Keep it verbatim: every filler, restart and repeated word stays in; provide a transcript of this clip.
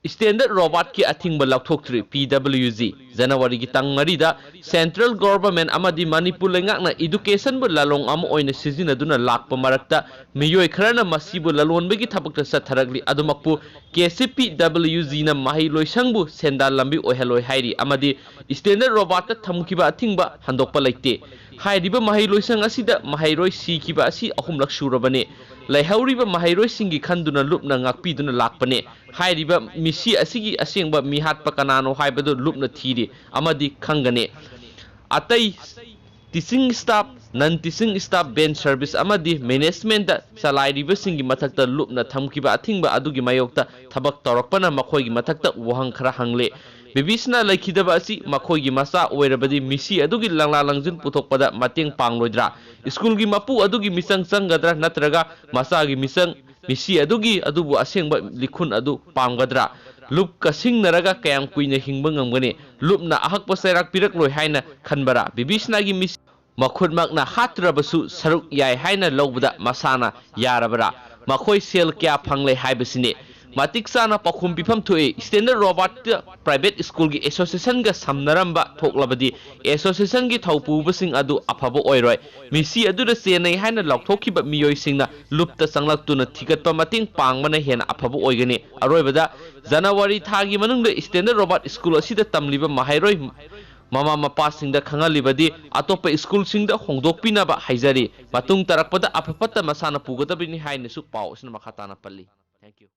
Standard Robertꯀꯤ ꯑꯊꯤꯡꯕ ꯂꯧꯊꯣꯛꯇ꯭ꯔꯤ ꯄꯤ W G. ꯖꯅꯋꯥꯔꯤꯒꯤ ꯇꯥꯡ ꯃꯔꯤꯗ Central Government ꯑꯃꯗꯤ ꯃꯅꯤꯄꯨꯔ ꯂꯩꯉꯥꯛꯅ educationꯕꯨ ꯂꯥꯂꯣꯡ ꯑꯃ ꯑꯣꯏꯅ ꯁꯤꯖꯤꯟꯅꯗꯨꯅ ꯂꯥꯛꯄ ꯃꯔꯛꯇ ꯃꯤꯑꯣꯏ ꯈꯔꯅ ꯃꯁꯤꯕꯨ ꯂꯂꯣꯟꯕꯒꯤ ꯊꯕꯛꯇ ꯆꯠꯊꯔꯛꯂꯤ꯫ ꯑꯗꯨꯃꯛꯄꯨ ꯀꯦ ꯁꯤ ꯄꯤ ꯗꯕ꯭ꯂꯤꯎ ꯖꯤꯅ ꯃꯍꯩꯂꯣꯏꯁꯪꯕꯨ ꯁꯦꯟꯗꯥꯟ ꯂꯝꯕꯤ ꯑꯣꯏꯍꯜꯂꯣꯏ ꯍꯥꯏꯔꯤ ꯑꯃꯗꯤ Standard Robertꯇ ꯊꯝꯈꯤꯕ ꯑꯊꯤꯡꯕ ꯍꯟꯗꯣꯛꯄ ꯂꯩꯇꯦ꯫ ꯍꯥꯏꯔꯤꯕ ꯃꯍꯩꯂꯣꯏꯁꯪ ꯑꯁꯤꯗ ꯃꯍꯩꯔꯣꯏ ꯁꯤꯈꯤꯕ ꯑꯁꯤ ꯑꯍꯨꯝꯂꯛ ꯁꯨꯔꯕꯅꯤ꯫ ꯂꯩꯍꯧꯔꯤꯕ ꯃꯍꯩꯔꯣꯏꯁꯤꯡꯒꯤ ꯈꯟꯗꯨꯅ ꯂꯨꯞꯅ ꯉꯥꯛꯄꯤꯗꯨꯅ ꯂꯥꯛꯄꯅꯤ꯫ ꯍꯥꯏꯔꯤꯕ ꯃꯤꯁꯤ ꯑꯁꯤꯒꯤ ꯑꯁꯦꯡꯕ ꯃꯤꯍꯥꯠꯄ ꯀꯅꯥꯅꯣ ꯍꯥꯏꯕꯗꯨ ꯂꯨꯞꯅ ꯊꯤꯔꯤ ꯑꯃꯗꯤ ꯈꯪꯒꯅꯤ꯫ ꯑꯇꯩ teaching staff, non teaching staff, bench service ꯑꯃꯗꯤ managementꯇ ꯆꯂꯥꯏꯔꯤꯕꯁꯤꯡꯒꯤ ꯃꯊꯛꯇ ꯂꯨꯞꯅ ꯊꯝꯈꯤꯕ ꯑꯊꯤꯡꯕ ꯑꯗꯨꯒꯤ ꯃꯥꯌꯣꯛꯇ ꯊꯕꯛ ꯇꯧꯔꯛꯄꯅ ꯃꯈꯣꯏꯒꯤ ꯃꯊꯛꯇ ꯋꯥꯍꯪ ꯈꯔ ꯍꯪꯂꯦ꯫ ꯕꯤꯕꯤꯁꯅ ꯂꯩꯈꯤꯗꯕ ꯑꯁꯤ ꯃꯈꯣꯏꯒꯤ ꯃꯆꯥ ꯑꯣꯏꯔꯕꯗꯤ ꯃꯤꯁꯤ ꯑꯗꯨꯒꯤ ꯂꯪꯂꯥ ꯂꯪꯖꯤꯟ ꯄꯨꯊꯣꯛꯄꯗ ꯃꯇꯦꯡ ꯄꯥꯡꯂꯣꯏꯗ꯭ꯔꯥ? ꯁ꯭ꯀꯨꯜꯒꯤ ꯃꯄꯨ ꯑꯗꯨꯒꯤ ꯃꯤꯆꯪ ꯆꯪꯒꯗ꯭ꯔꯥ? ꯅꯠꯇ꯭ꯔꯒ ꯃꯆꯥꯒꯤ ꯃꯤꯆꯪ, ꯃꯤꯁꯤ ꯑꯗꯨꯒꯤ ꯑꯗꯨꯕꯨ ꯑꯁꯦꯡꯕ ꯂꯤꯈꯨꯟ ꯑꯗꯨ ꯄꯥꯝꯒꯗ꯭ꯔꯥ? ꯂꯨꯞꯀ ꯁꯤꯡꯅꯔꯒ ꯀꯌꯥꯝ ꯀꯨꯏꯅ ꯍꯤꯡꯕ ꯉꯝꯒꯅꯤ? ꯂꯨꯞꯅ ꯑꯍꯛꯄ ꯆꯩꯔꯥꯛ ꯄꯤꯔꯛꯂꯣꯏ ꯍꯥꯏꯅ ꯈꯟꯕꯔꯥ? ꯕꯤꯕꯤꯁꯅꯥꯒꯤ ꯃꯤꯁꯤ ꯃꯈꯨꯠꯃꯛꯅ ꯍꯥꯠꯇ꯭ꯔꯕꯁꯨ ꯁꯔꯨꯛ ꯌꯥꯏ ꯍꯥꯏꯅ ꯂꯧꯕꯗ ꯃꯁꯥꯅ ꯌꯥꯔꯕꯔꯥ? ꯃꯈꯣꯏ ꯁꯦꯜ ꯀꯌꯥ ꯐꯪꯂꯦ ꯍꯥꯏꯕꯁꯤꯅꯤ꯫ ꯃꯇꯤꯛ ꯆꯥꯅ ꯄꯥꯎꯈꯨꯝ ꯄꯤꯐꯝ ꯊꯣꯛꯏ꯫ Standard Robertꯇ private schoolꯒꯤ associationꯒ ꯁꯝꯅꯔꯝꯕ ꯊꯣꯛꯂꯕꯗꯤ associationꯒꯤ ꯊꯧꯄꯨꯕꯁꯤꯡ ꯑꯗꯨ ꯑꯐꯕ ꯑꯣꯏꯔꯣꯏ꯫ ꯃꯤꯁꯤ ꯑꯗꯨꯗ ꯆꯦꯟꯅꯩ ꯍꯥꯏꯅ ꯂꯥꯎꯊꯣꯛꯈꯤꯕ ꯃꯤꯑꯣꯏꯁꯤꯡꯅ ꯂꯨꯞꯇ ꯆꯪꯂꯛꯇꯨꯅ ꯊꯤꯒꯠꯄ ꯃꯇꯦꯡ ꯄꯥꯡꯕꯅ ꯍꯦꯟꯅ ꯑꯐꯕ ꯑꯣꯏꯒꯅꯤ꯫ ꯑꯔꯣꯏꯕꯗ, ꯖꯅꯋꯥꯔꯤ ꯊꯥꯒꯤ ꯃꯅꯨꯡꯗ Standard Robert School ꯑꯁꯤꯗ ꯇꯝꯂꯤꯕ ꯃꯍꯩꯔꯣꯏ ꯃꯃꯥ ꯃꯄꯥꯁꯤꯡꯗ ꯈꯪꯍꯜꯂꯤꯕꯗꯤ ꯑꯇꯣꯞꯄ ꯁ꯭ꯀꯨꯜꯁꯤꯡꯗ ꯍꯣꯡꯗꯣꯛꯄꯤꯅꯕ ꯍꯥꯏꯖꯔꯤ꯫ ꯃꯇꯨꯡ ꯇꯥꯔꯛꯄꯗ ꯑꯐ ꯐꯠꯇ ꯃꯁꯥꯅ ꯄꯨꯒꯗꯕꯅꯤ ꯍꯥꯏꯅꯁꯨ ꯄꯥꯎ ꯑꯁꯤꯅ ꯃꯈꯥ ꯇꯥꯅ ꯄꯜꯂꯤ꯫ Thank you꯫